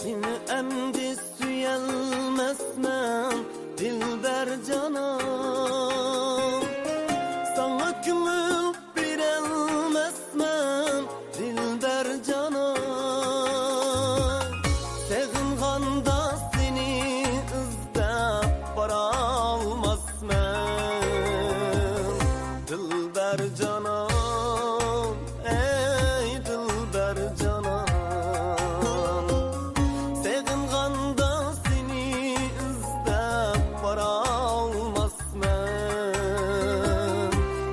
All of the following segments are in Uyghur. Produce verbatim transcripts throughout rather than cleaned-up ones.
سېنى ئەمدى سۆيەلمەسمەن، دىلبەر جانان. ساڭا كۆڭۈل بېرەلمەسمەن، دىلبەر جانان. سېغىنغاندا سېنى ئىزدەپ بارالماسمەن، دىلبەر جانان. ئەي دىلبەر جانان، سېغىنغاندا سېنى ئىزدەپ بارالماسمەن،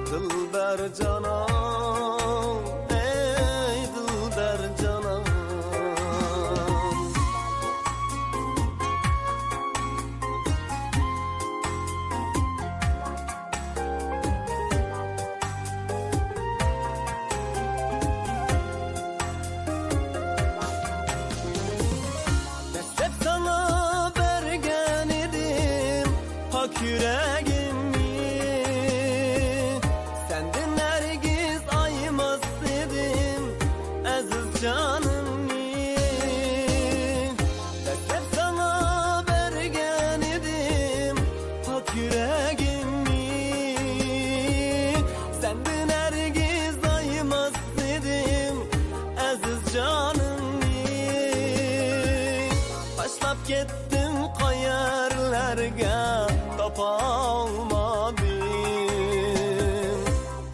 دىلبەر جانان، ئەي دىلبەر جانان. دەسلەپ ساڭا بەرگەن ئىدىم پاك يۈرەكىمنى، سەندىن ھەرگىز ئايىماس ئىدىم ئەزىز جانىمنى. دەسلەپ ساڭا بەرگەن ئىدىم پاك يۈرەكىمنى، سەندىن ھەرگىز ئايىماس ئىدىم ئەزىز جانىمنى. تاشلاپ كەتتىم قەيەرلەرگە، تاپالمىدىم،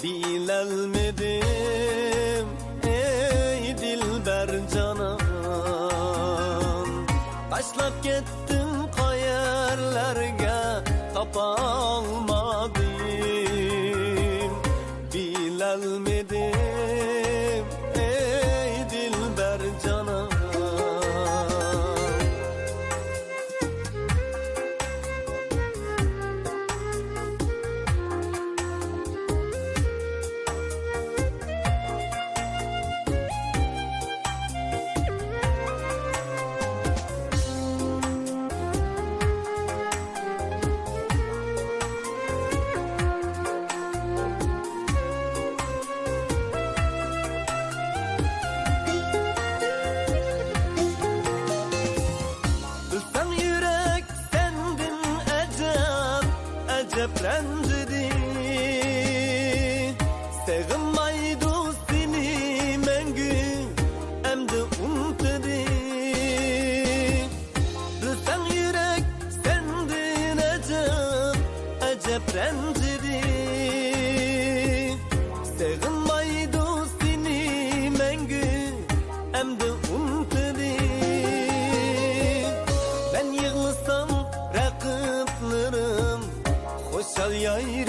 بىلەلمىدىم، ئەي دىلبەر جانان. تاشلاپ كەتتىم قەيەرلەرگە، تاپالمىدىم، بىلەلمىدىم، ئەي دىلبەر جانان. بىلسەڭ يۈرەك سەندىن ئەجەب، ئەجەب رەنجىدى. سېغىنمايدۇ سېنى مەڭگۈ، ئەمدى ئۇنتۇدى. بىلسەڭ يۈرەك سەندىن ئەجەب، ئەجەب رەنجىدى. سېغىنمايدۇ سېنى مەڭگۈ، ئەمدى ئۇنتۇدى. مەن يىغلىسام رەقىبلىرىم خۇشال يايرىدى.